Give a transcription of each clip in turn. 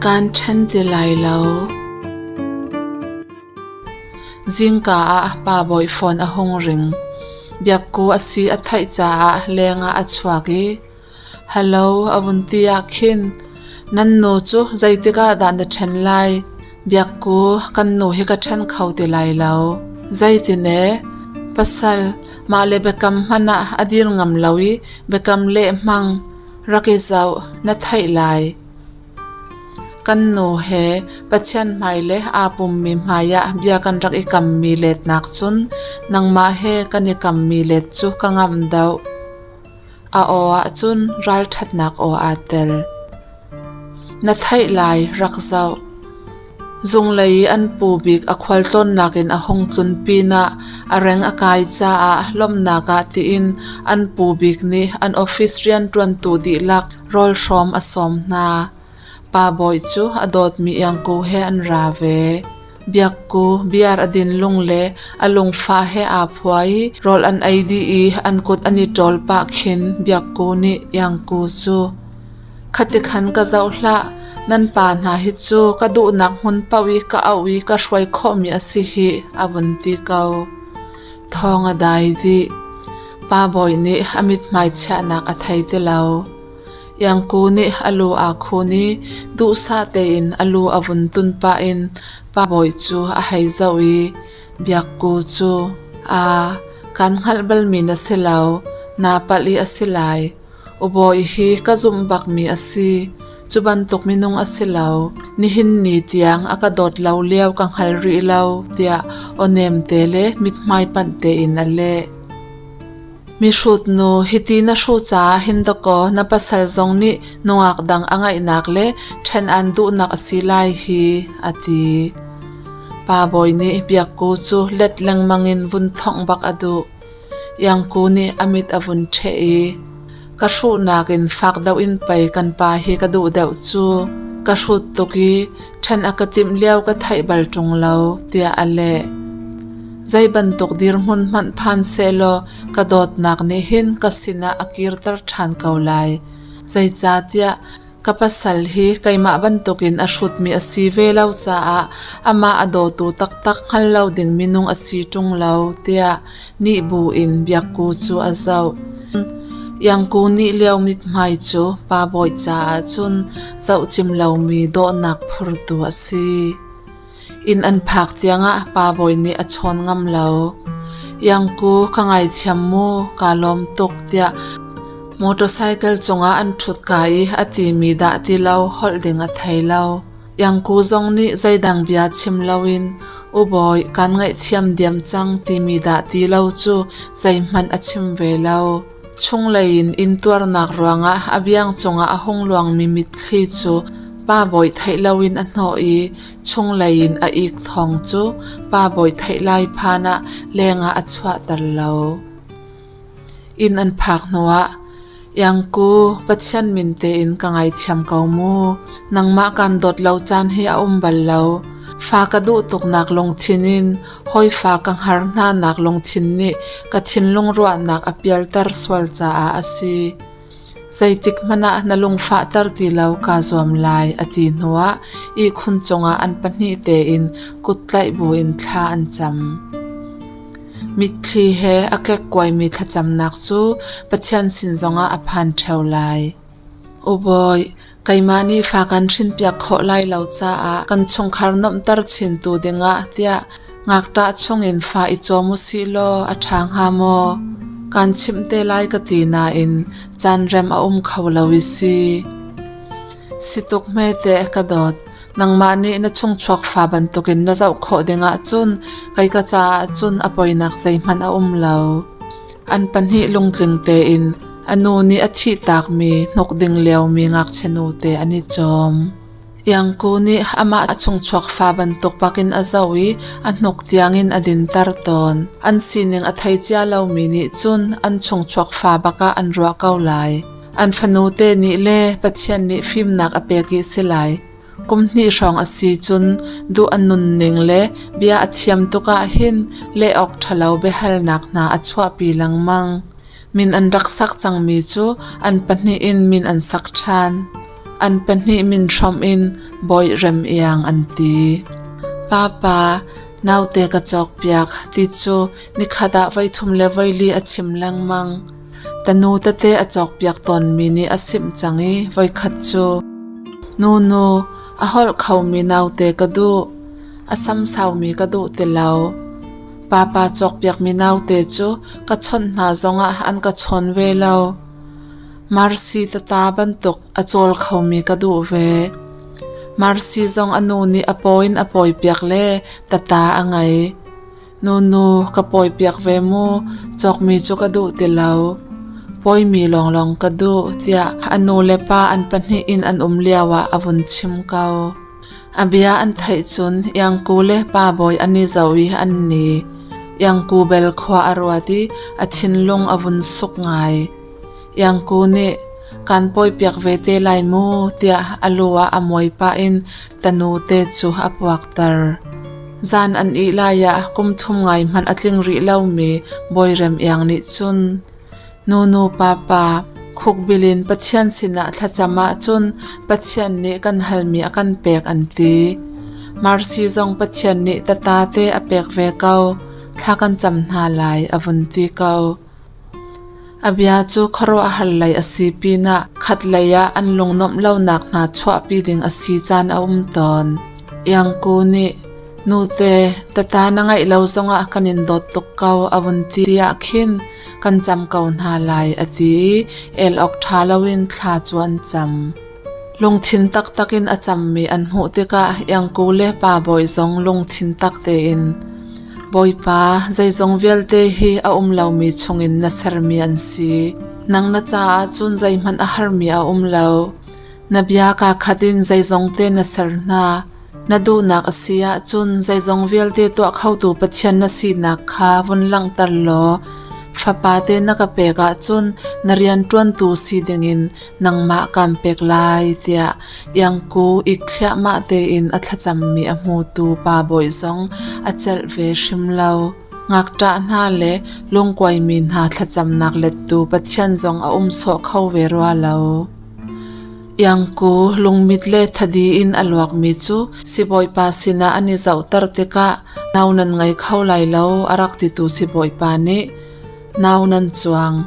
Kaan ṭhen ti lai lo. Zingka ah pa bawi phone a hung ring. Biakku a si a theih caah leng ah a chuak i Hello a vun ti ah khin nan nu cu zeitik ah dah na ṭhen lai? Biakku kan nu hi ka ṭhen kho ti lai lo. Zeitin ee? Pasal mah le biakam hmanh ah a dir ngam lo i biakam leh hmang rak i zoh na theih lai. Kan nu he Pathian hmai le aa pummi hmaiah bia kan rak i kammi letnak cun nangmah he kan i kammi let cu ka ngamh deuh. A aw ah cun ralṭhatnak aw aa tel. Na theih lai, rak zoh. Zunglei i an pu bik a khualtlawnnak in a hung tlun pinah a reng a kai caah lawmhnak ah tiin an pu bik nih an office rianṭuantu dihlak rawlhrawm a sawm hna. Pa Bawi cu a dawtmi Iangku he an ra ve. Biakku biar a din lung le a lungfah he aa phua i rawl an ei dih i an kut an i ṭawl pah khin Biakku nih Iangku cu Khati khan ka zoh hlah, nan pa hna hi cu ka duhnak hmun paoh i ka auh i ka hruai khawhmi a si hih, a vun ti ko. Thawng a dai dih. Pa Bawi nih a mithmai chiahnak a thei ti lo. Iangku nih a lu aa khun i duhsah tein a lu a vun tun pah in Pa Bawi cu a hei zoh i Biakku cu, Aa, kaan hngalh balmi na si lo, naa palh i a si lai. Ubawi hi ka zumh bakmi a si. Cu bantuk minung a si lo. Nihin ni tiang a ka dawt lo lio ka hngal rih lo, tiah aw nemte le mithmai panh tein a leh. Mihrut nu, hiti na hruh caah hin dakaw na pasal zong nih nungak dang a ngaihnak le ṭhen aan duhnak a si lai hi, a ti. Pa Bawi nih Biakku cu let lengmang in vun thongh bak a duh. Iangku nih a mit a vun ṭheh i ka hruhnak in fak deuh in pei kan pa hi ka duh deuh cu. Ka hrut tuk i ṭhen a ka timh lio ka theih bal ṭung lo, tiah a leh. Zei bantuk dirhmun hmanh phan sehlaw ka dawtnak nih hin ka sinah a kirter ṭhan ko lai. Zeicahtiah ka pasal hi keimah bantukin a hrutmi a si ve lo caah amah a dawtu taktak hngal lo ding minung a si ṭung lo, tiah nih bu in Biakku cu a zoh. Iangku nih lio mithmai cu pa bawi caah cun zohcim lomi dawhnak phurtu a si. Inn an phak tiangah pa bawi nih a chawn ngam lo. Iangku ka ngaithiam mu, kaa lawm tuk tiah motorcycle cungah an ṭhut ka i a timi dah ti lo holh ding a thei lo. Iangku zong nih zeidang bia chim loin U Bawi kaan ngaihthiam diam cang timi dah ti lo cu zeihmanh a chim ve lo. Chunglei in intuarnak ruangah a biang cungah a hung luangmi mitthli cu pa bawi theih loin a hnawh i chunglei in a ik thawng cu pa bawi theih lai phan ah lengah a chuahter lo. Inn an phak hnuah Iangku, Pathian min tein ka ngaithiam ko mu. Nangmah kaan dawt lo caan hi a um bal lo. Fa ka duh tuknak lungthin in hawi fa ka hngar hnanak lungthin nih ka thinlung ruahnak a pialter sual caah a si. Zeitik hmanh ah na lungfahter ti lo kaa zuam lai a ti hnuah ihkhun cungah an pahnih tein kuttlaih buin thla an cam. Mitthli he a kekkuaimi thlacamnak cu Pathian sin zongah a phan ṭheo lai. U Bawi, keimah nih fa kan hrinpiak khawh lai lo caah kan chungkhar nuamhter chintu dingah tiah ngakṭah chungin fa i cawm u sih law a ṭha hnga maw? Kaan chimh te lai ka ti nain caan rem a um kho lo i si. Si tuk hme teh ka dawt. Nangmah nih na chungchuak fa bantukin na zoh khawh dingah cun kei ka caah cun a poinak zeihmanh a um lo. An pahnih lungtling tein a nu nih a thihtakmi hnuk ding liomi ngakchia nute an i cawm. Iangku nih amah a chungchuak fa bantuk bakin a zoh i a hnuk tiangin a dinter tawn. An sining a thei cia lomi nih cun an chungchuak fa bakah an ruah ko lai. An fanute nih le Pathian nih fimnak a pek i si lai. Kum hnih hrawng a si cun duh a nunning le bia a thiam tuk ah hin leh awk ṭhalo biahalnak hna a chuahpi lengmang. Min an rak sak cangmi cu an pahnih in min an sak ṭhan. An pahnih min hrawmh in Bawi Rem Iang an ti. Papa, naute ka cawkpiak ti cu nikhat ah voithum le voili a chim lengmang. Tanu tete a cawkpiak tawnmi nih a simh cang i voikhat cu, Nunu, a holh khomi naute ka duh. A sam saumi ka duh ti lo. Papa cawkpiakmi naute cu ka chawnh hna zongah an ka chawn ve lo. Marcy tata bantuk a cawl khomi ka duh ve. Marcy zong a nu nih a paw in a pawipiak le tata a ngei. Nunu, ka pawipiak ve mu, cawkmi cu ka duh ti lo. Pawimi lawnglawng ka duh, tiah a nu le pa an pahnih in an um lioah a vun chim ko. A bia an theih cun Iangku le Pa Bawi an i zoh i an ni. Iangku bel khua a ruat i a thinlung a vun suk ngai. Iangku nih, Kaan pawipiak ve te lai mu, tiah a lu ah a muai pah in tanu te cu a puakter. Zan an ih lai ah kum thum ngai hmanh a tling rih lomi Bawi Rem Iang nih cun, Nunu papa, khukbil in Pathian sinah thlacam ahcun Pathian nih kan halmi a kan pek an ti. Marcy zong Pathian nih tata te a pek ve ko, thla kan cam hna lai a vun ti ko. A bia cu khuaruahhar lei a si pinah khatlei ah an lungnuamh lonak hna chuahpi ding a si caan a um tawn. Iangku nih, Nute, tata na ngeih lo zongah kan in dawt tuk ko a vun ti ah khin kan cam ko hna lai a ti i el awk ṭha loin thla cu an cam. Lungthin taktak in a cammi an hmuh tikah Iangku le Pa Bawi zong lungthin tak tein Bawipa, zeizong vialte hi a um lomi chungin na sermi an si. Nang na caah cun zeihmanh a harmi a um lo. Na bia kaa khat in zeizongte na ser hna. Na duhnak a si ahcun zeizong vialte tuah khotu Pathian na sinak kha vun langhter law fapate na ka pek ahcun na rianṭuantu si dingin nangmah kaan pek lai tiah Iangku ik thliahmah tein a thlacammi a hmutu pa bawi zong a celh ve hrim lo. Ngakṭah hna le lungkuaimi hna thlacamnak lettu Pathian zong a um sawh kho ve rua lo. Iangku lungmit le thadi in a luakmi cu sibawipa sinah an i zohter tikah nau nan ngei kho lai lo a rak titu sibawipa nih nau nan cuang.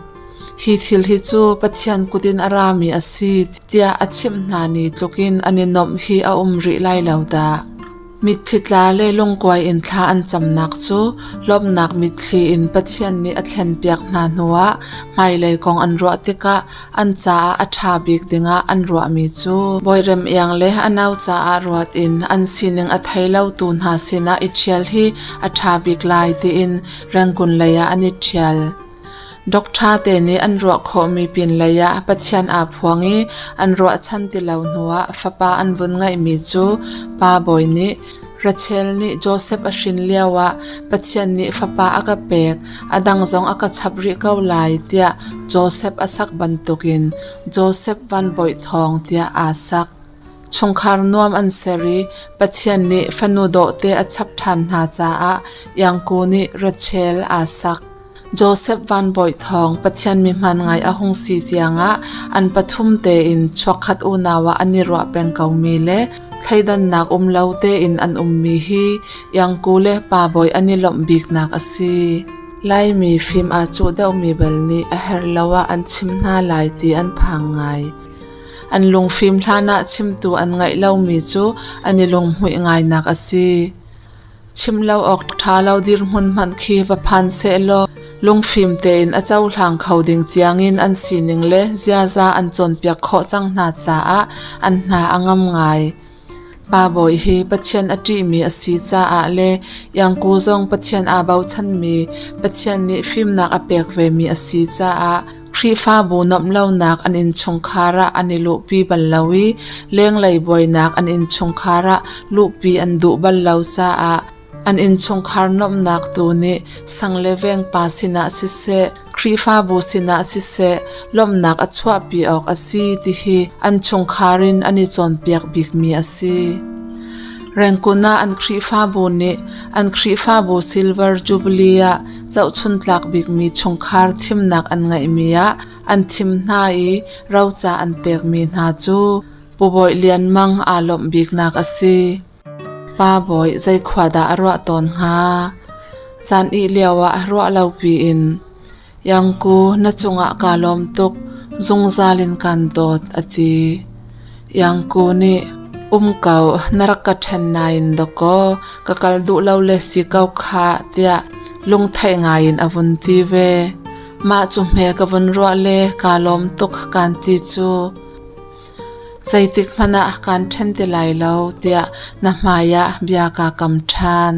Hi thil hi cu Pathian kut in a rami a si tiah a chimh hna ni tlukin an i nuamh hi a um rih lai lo dah. Mitthli tla le lungkuai in thla an camnak cu lawmhnak mitthli in Pathian nih a thlenpiak hna hnuah hmailei kong an ruah tikah an caah a ṭha bik dingah an ruahmi cu Bawirem Iang le a nau caah ruat in an sining a thei lotu hna sinah i ṭhial hi a ṭha bik lai tiin Rangoon lei ah an i ṭhial. Doctor te nih an ruah khawhmi pinlei ah Pathian aa phuang i an ruahchan ti lo hnuah fapa an vun ngeihmi cu Pa Bawi nih Rachel nih Josef a hrin lioah Pathian nih fapa a ka pek, a dang zong a ka chap rih ko lai tiah Josef a sak bantukin Josef Van Bawi Thawng tiah aa sak. Chungkhar nuam an ser i Pathian nih fanu dawhte a chap ṭhan hna caah Iangku nih Rachel aa sak. Josef Van Bawi Thawng Pathian mihman ngai a hung si tiangah an pathum tein chuakkhat unau ah an i ruah peng komi le thleidannak um lo tein an ummi hi Iangku le Pa Bawi an i lawmh biknak a si. Laimi fim aa cuh deuhmi bal nih a herh lo ah an chim hna lai ti an phang ngai. An lungfim hlanah chimtu an ngaih lomi cu an i lunghmuih ngainak a si. Chim lo awk ṭha lo dirhmun hmanh khi va phan sehlaw lungfim tein a cohlang kho ding tiangin an sining le ziaza an cawnpiak khawh cang hna caah an hna a ngam ngai. Pa Bawi hi Pathian a ṭihmi a si caah le Iangku zong Pathian aa bochanmi, Pathian nih fimnak a pek vemi a si caah Khrihfabu nuamh lonak an innchungkhar ah an i luhpi bal lo i lenglei buainak an innchungkhar ah luhpi an duh bal lo caah an innchungkhar nuamhnak tu nih sang le veng pa sinah siseh, Khrihfabu sinah siseh lawmhnak a chuahpi awk a si ti hi an chungkhar in an i cawnpiak bikmi a si. Rengkun ah an Khrihfabu nih an Khrihfabu Silver Jubilee ah zohchuntlak bikmi chungkhar thimnak an ngeihmi ah an thim hna i roca an pekmi hna cu. Pu Bawi Lian Mang aa lawmh biknak a si. Pa Bawi zei khua dah a ruah tawn hnga? Zan ih lioah ruah lo piin Iangku na cungah kaa lawm tuk, zungzal in kaan dawt a ti. Iangku nih um ko, na rak ka ṭhen nain dawkaw ka kal duh lo le si ko khah tiah lungtheih ngai in a vun ti ve. Mah cu hme ka vun ruah le kaa lawm tuk kaan ti cu. Zeitik hmanh ah kaan ṭhen ti lai lo tiah na hmai ah bia kaa kam ṭhan.